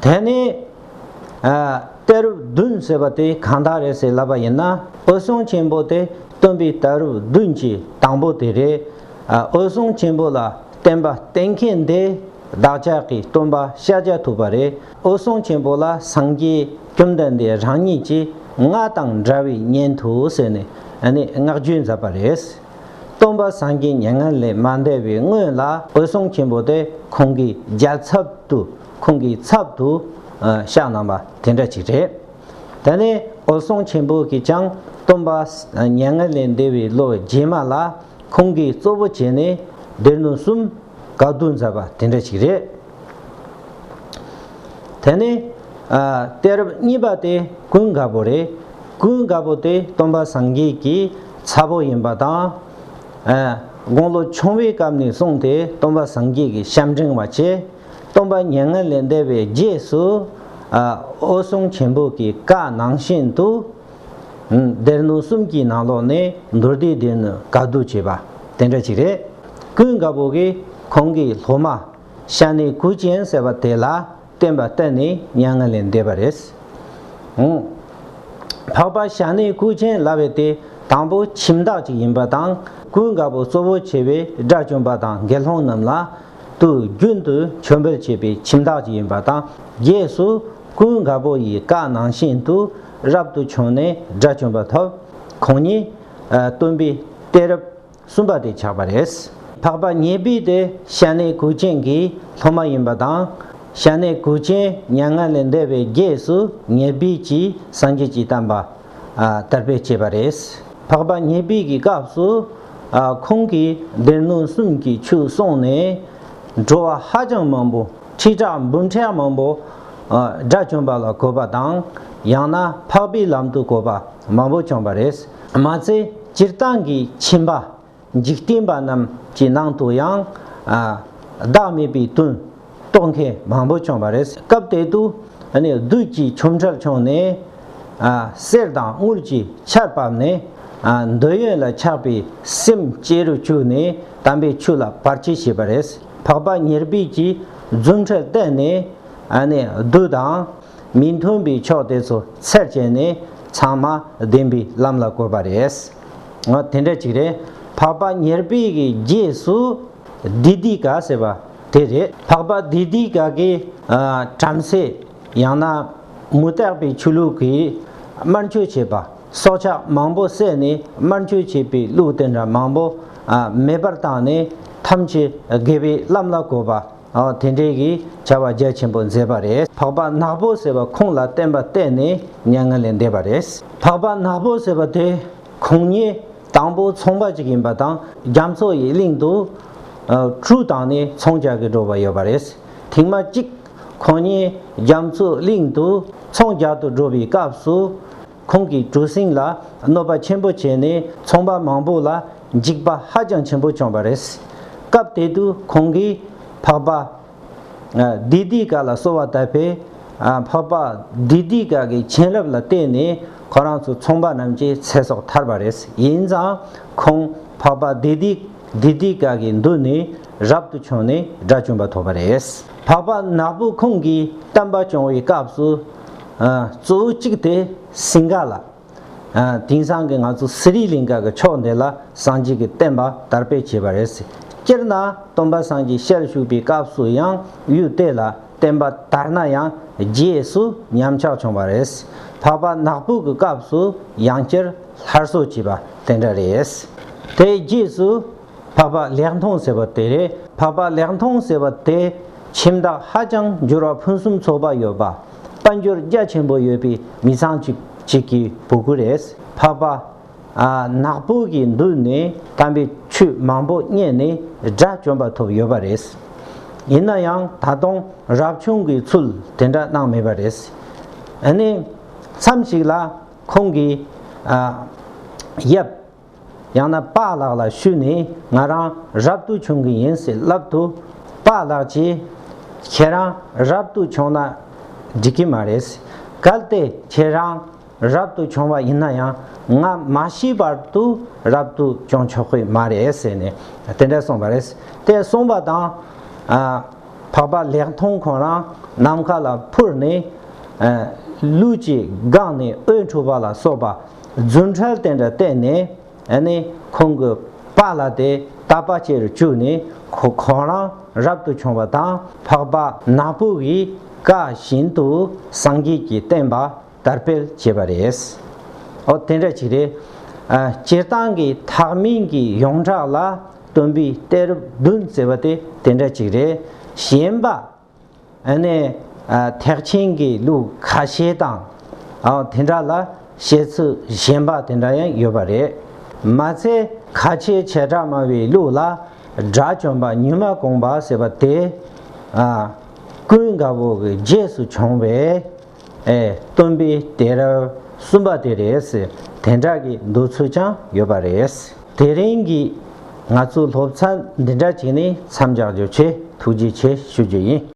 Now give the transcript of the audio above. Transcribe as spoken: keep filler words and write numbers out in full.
དེ་ནས་ཨ་གཏད་རབས་བདུན་ཟེར་བ་དེ་གང་དག་རེད་ཟེར་ལབ་པ་ཡིན་ན། འོད་སྲུང་ཆེན་པོ་དེ་སྟོན་པའི་གཏད་རབས་བདུན་གྱི་དང་པོ་དེ་རེད། ཨ་འོད་སྲུང་ཆེན་པོ་ལ་བསྟན་པ་བསྟན་མཁན་དེ་བདག་ཅག་གི་སྟོན་པ་ཤཱཀྱ་ཐུབ་པ་རེད། འོད་སྲུང་ཆེན་པོ་ལ་སངས་རྒྱས་བཅོམ་ལྡན་འདས་རང་ཉིད་ཀྱིས་ང་དང་འདྲ་བའི་གཉེན་དུ་ཟེར་ནས་ཨ་ནི་བསྔགས་བརྗོད་མཛད་པ་རེད། སྟོན་པ་སངས་རྒྱས་མྱ་ངན་ལས་མ་འདས་པའི་སྔོན་ལ་འོད་སྲུང་ཆེན་པོ་དེ་ཁོང་གི་རྒྱལ་ཚབ་ཏུ། ཁོང་གི་ཚབ་ཏུ་ཨ་ཕྱག་གནང་བ་དེ་འདྲ་ཅིག་རེད། དེ་ནས་འོད་སྲུང་ཆེན་པོ་གིས་ཀྱང་སྟོན་པ་མྱ་ངན་ལས་འདས་པའི་ལོ་རྗེས་མ་ལ་ཁོང་གིས་གཙོ་བོ་བྱས་ནས་སྡེ་སྣོད་གསུམ་བཀའ་བསྡུ་མཛད་པ་དེ་འདྲ་ཅིག་རེད། དེ་ནས་ཨ་གཏད་རབས་གཉིས་པ་དེ་ཀུན་དགའ་བོ་རེད། ཀུན་དགའ་བོ་དེ་སྟོན་པ་སངས་རྒྱས་ཀྱི་ཚ་བོ་ཡིན་པ་དང་། ཨ་དགུང་ལོ་ཆུང་བའི་སྐབས་ནས་བཟུང་སྟེ་སྟོན་པ་སངས་རྒྱས་ཀྱི་ཞབས་འབྲིང་བ་བྱས། སྟོན་པ་མྱ་ངན་ལས་འདས་པའི་རྗེས་སུ་ཨ་འོད་སྲུང་ཆེན་པོ་གི་བཀའ་ནང་བཞིན་དུ་སྡེ་སྣོད་གསུམ་གྱི་ནང་ལོགས་ནས་མདོ་སྡེ་སྡེ་སྣོད་བཀའ་བསྡུ་བྱས་པ་དེ་འདྲ་ཅིག་རེད། ཀུན་དགའ་བོ་གིས་ཁོང་གི་སློབ་མ་ཤ་ནའི་གུར་ཅན་ཟེར་བ་དེ་ལ་བསྟན་པ་བསྟན་ནས་མྱ་ངན་ལས་འདས་པ་རེད། འོང་། འཕགས་པ་ཤ་ནའི་གུར་ཅན་ལབ་པ་དེ་དང་པོ་ཁྱིམ་བདག་ཅིག་ཡིན་པ་དང་། ཀུན་དགའ་བོ་གཙོ་བོ་བྱས་པའི་དགྲ་བཅོམ་པ་དང་དགེ་སློང་རྣམས་ལ་དུས་རྒྱུན་དུ་མཆོད་འབུལ་བྱེད་པའི་ཁྱིམ་བདག་ཅིག་ཡིན་པ་དང་། རྗེས་སུ་ཀུན་དགའ་བོ་ཡི་བཀའ་ནང་བཞིན་དུ་རབ་ཏུ་བྱུང་ནས་དགྲ་བཅོམ་པ་ཐོབ། ཁོང་ཉིད་ཨ་སྟོན་པའི་གཏད་རབས་གསུམ་པ་དེ་ཆགས་པ་རེད། འཕགས་པ་ཉེ་སྦས་དེ་ཤ་ནའི་གུར་ཅན་གྱི་སློབ་མ་ཡིན་པ་དང་། ཤ་ནའི་གུར་ཅན་མྱ་ངན་ལས་འདས་པའི་རྗེས་སུ་ཉེ་སྦས་ཀྱིས་སངས་རྒྱས་ཀྱི་བསྟན་པ་ཨ་དར་སྤེལ་བྱས་པ་རེད། འཕགས་པ་ཉེ་སྦས་ཀྱི་སྐབས་སུ་ཨ་ཁོང་གིས་སྡེ་སྣོད་གསུམ་གྱི་ཆོས་གསུངས་ནས། འགྲོ་བ་ཧ་ཅང་མང་པོ་ཁྲི་ཕྲག་འབུམ་ཕྲག་མང་པོ་ཨ་དགྲ་བཅོམ་པ་ལ་གོ་བ་དང་། ཡང་ན་འཕགས་པའི་ལམ་དུ་གོ་བ་མང་པོ་བྱུང་བ་རེད། མ་ཚད་སྤྱིར་བཏང་གི་ཁྱིམ་པ། འཇིག་རྟེན་པ་རྣམས་ཀྱི་ནང་དུ་ཡང་ཨ་བདག་མེད་པའི་དོན་རྟོགས་མཁན་མང་པོ་བྱུང་བ་རེད། སྐབས་དེ་དུས་ཨ་ནི་བདུད་ཀྱི་ཆོ་འཕྲུལ་བྱུང་ནས་ཨ་གསེར་དང་དངུལ་གྱི་ཆར་བབས་ནས། ཨ་འདོད་ཡོན་ལ་ཆགས་པའི་སེམས་ལྕེ་རུ་བཅུག་ནས་དམ་པའི་ཆོས་ལ་བར་ཆད་བྱས་པ་རེད། འཕགས་པ་ཉེ་སྦས་ཀྱིས་རྫུ་འཕྲུལ་བསྟན་ནས་ཨ་ནི་བདུད་དང་། མི་མཐུན་པའི་ཕྱོགས་དེ་ཚོ་ཚར་བཅད་ནས་ཚང་མ་བདེན་པའི་ལམ་ལ་བཀོད་པ་རེད། འོ་དེ་འདྲ་ཅིག་རེད། འཕགས་པ་ཉེ་སྦས་ཀྱི་རྗེས་སུ་དི་དི་ཀ་ཟེར་བ་དེ་རེད། འཕགས་པ་དི་དི་ཀ་གིས་ཨ་བྲམ་ཟེ་ཡང་ན་མུ་སྟེགས་པའི་ཆོས་ལུགས་ཀྱི་དམར་མཆོད་བྱེད་པ། སྲོག་ཆགས་མང་པོ་བསད་ནས་དམར་མཆོད་བྱེད་པའི་ལུགས་དེ་འདྲ་མང་པོ་ཨ་མེད་པར་བཏང་ནས་ཐམས་ཅད་དགེ་བའི་ལམ་ལ་བཀོད་པ། ཨ་དེ་འདྲའི་གི་བྱ་བ་རྒྱ་ཆེན་པོ་མཛད་པ་རེད། འཕགས་པ་ནག་པོ་ཟེར་བ་ཁོང་ལ་བསྟན་པ་བསྟན་ནས་མྱ་ངན་ལས་འདས་པ་རེད། འཕགས་པ་ནག་པོ་ཟེར་བ་དེ་ཁོང་ཉིད་དང་པོ་ཚོང་པ་ཅིག་ཡིན་པ་དང་། རྒྱ་མཚོ་ཡི་གླིང་དུ་ཨ་གྲུ་བཏང་ནས་ཚོང་རྒྱག་གི་འགྲོ་བ་ཡོད་པ་རེད། ཐེངས་མ་གཅིག་ཁོང་ཉིད་རྒྱ་མཚོ་གླིང་དུ་ཚོང་རྒྱག་ཏུ་འགྲོ་བའི་སྐབས་སུ། ཁོང་གི་གྲུ་གཟིངས་ལ་གནོད་པ་ཆེན་པོ་བྱས་ནས་ཚོང་པ་མང་པོ་ལ་འཇིགས་པ་ཧ་ཅང་ཆེན་པོ་བྱུང་བ་རེད། སྐབས་དེ་དུས་ཁོང་གིས་འཕགས་པ་ཨ་དི་དི་ཀ་ལ་གསོལ་བ་བཏབ་པས། ཨ་འཕགས་པ་དི་དི་ཀ་གི་མཁྱེན་རབ་ལ་བརྟེན་ནས་ཁོ་རང་ཚོ་ཚོང་པ་རྣམས་ཀྱི་ཚེ་སྲོག་ཐར་བ་རེད། ཡིན་ཙང་ཁོང་འཕགས་པ་དི་དི་དི་དི་ཀ་གི་མདུན་ནས་རབ་ཏུ་བྱུང་ནས་དགྲ་བཅོམ་པ་ཐོབ་པ་རེད། འཕགས་པ་ནག་པོ་ཁོང་གིས་བསྟན་པ་སྐྱོང་བའི་སྐབས་སུ་ཨ་གཙོ་བོ་གཅིག་དེ་སིངྒ་ལ། ཨ་དེང་སང་གི་ང་ཚོ་སི་རི་ལིང་ཀ་གི་ཕྱོགས་འདི་ལ་སངས་རྒྱས་ཀྱི་བསྟན་པ་དར་སྤེལ་བྱས་པ་རེད། སྤྱིར་ན་སྟོན་པ་སངས་རྒྱས་ཤར་བཞུགས་པའི་སྐབས་སུ་ཡང་ཡུལ་དེ་ལ་བསྟན་པ་དར་ན་ཡང་རྗེས་སུ་ཉམས་ཆག་བྱུང་བ་རེད། འཕགས་པ་ནག་པོ་གི་སྐབས་སུ་ཡང་བསྐྱར་སླར་གསོ་བྱས་པ་དེ་འདྲ་རེད། དེའི་རྗེས་སུ་འཕགས་པ་ལེགས་མཐོང་ཟེར་བ་དེ་རེད། འཕགས་པ་ལེགས་མཐོང་ཟེར་བ་དེ་ཁྱིམ་བདག་ཧ་ཅང་འབྱོར་བ་ཕུན་སུམ་ཚོགས་པ་ཡོད་པ། དཔལ་འབྱོར་རྒྱ་ཆེན་པོ་ཡོད་པའི་མི་ཚང་གཅིག་གཅིག་གི་བུ་གུ་རེད། འཕགས་པ་ཨ་ནག་པོ་གི་མདུན་ནས་དམ་པའི་ཆོས་མང་པོ་རྙེད་ནས་དགྲ་བཅོམ་པ་ཐོབ་ཡོད་པ་རེད། ཡིན་ན་ཡང་ད་དུང་རབ་བྱུང་གི་ཚུལ་དེ་འདྲ་གནང་མེད་པ་རེད། ཨ་ནི་མཚམས་ཤིག་ལ་ཁོང་གིས་ཨ་ཡབ། ཡང་ན་པཱ་ལགས་ལ་ཞུས་ནས་ང་རང་རབ་ཏུ་བྱུང་གི་ཡིན་ཟེར་ལབ་དུས། པཱ་ལགས་ཀྱིས་ཁྱེད་རང་རབ་ཏུ་བྱུང་ན་འགྲིག་གི་མ་རེད། གལ་ཏེ་ཁྱེད་རང་རབ་ཏུ་བྱུང་བ་ཡིན་ན་ཡང་ང་མ་ཤི་བར་དུ་རབ་ཏུ་བྱུང་ཆོག་གི་མ་རེད་ཟེར་ནས་དེ་འདྲ་གསུངས་པ་རེད། དེ་གསུངས་པ་དང་ཨ་ འཕགས་པ་ལེགས་མཐོང་ཁོང་རང་ནམ་མཁའ་ལ་འཕུར་ནས། ཨ། ལུས་ཀྱིས་བསྒང་ནས་འོད་འཕྲོ་བ་ལ་སོགས་པ་རྫུ་འཕྲུལ་དེ་འདྲ་བསྟན་ནས། ཨ་ནི་ཁོང་གི་པཱ་ལགས་དེ་དག་པ་ཅན་དུ་བཅུག་ནས། ཁོ་ཁོང་རང་རབ་ཏུ་བྱུང་བ་དང་། འཕགས་པ་ནག་པོ་གི་བཀའ་བཞིན་དུ་སངས་རྒྱས་ཀྱི་བསྟན་པ་དར་སྤེལ་བྱས་པ་རེད། ཨོ་དེ་འདྲ་ཅིག་རེད། ཨ། སྤྱིར་བཏང་གི་ཐེག་དམན་གྱི་ཡོངས་གྲགས་ལ་སྟོན་པའི་གཏད་རབས་བདུན་ཟེར་བ་དེ་དེ་འདྲ་ཅིག་རེད། གཞན་པ། ཨ་ནི། ཨ། ཐེག་ཆེན་གྱི་ལུགས་ཁ་ཤས་དང་། ཨ། དེ་འདྲ་ལ་བཤད་ཚུལ་གཞན་པ་དེ་འདྲ་ཡང་ཡོད་པ་རེད། མ་ཚད་ཁ་ཆེ་བྱེ་བྲག་སྨྲ་བའི་ལུགས་ལ་དགྲ་བཅོམ་པ་ཉི་མ་གུང་པ་ཟེར་བ་དེ། ཨ། ཀུན་དགའ་བོ་གི་རྗེས་སུ་བྱུང་བའི། ཨེ། སྟོན་པའི་གཏད་རབས་གསུམ་པ་དེ་རེད་ཟེར། དེ་འདྲ་གི་འདོད་ཚུལ་ཀྱང་ཡོད་པ་རེད། དེ་རིང་གི་ང་ཚོའི་སློབ་ཚན་འདི་འདྲ་ཅིག་ནས་མཚམས་འཇོག་རྒྱུ་བྱས། ཐུགས་རྗེ་ཆེ་ཞུ་རྒྱུ་ཡིན།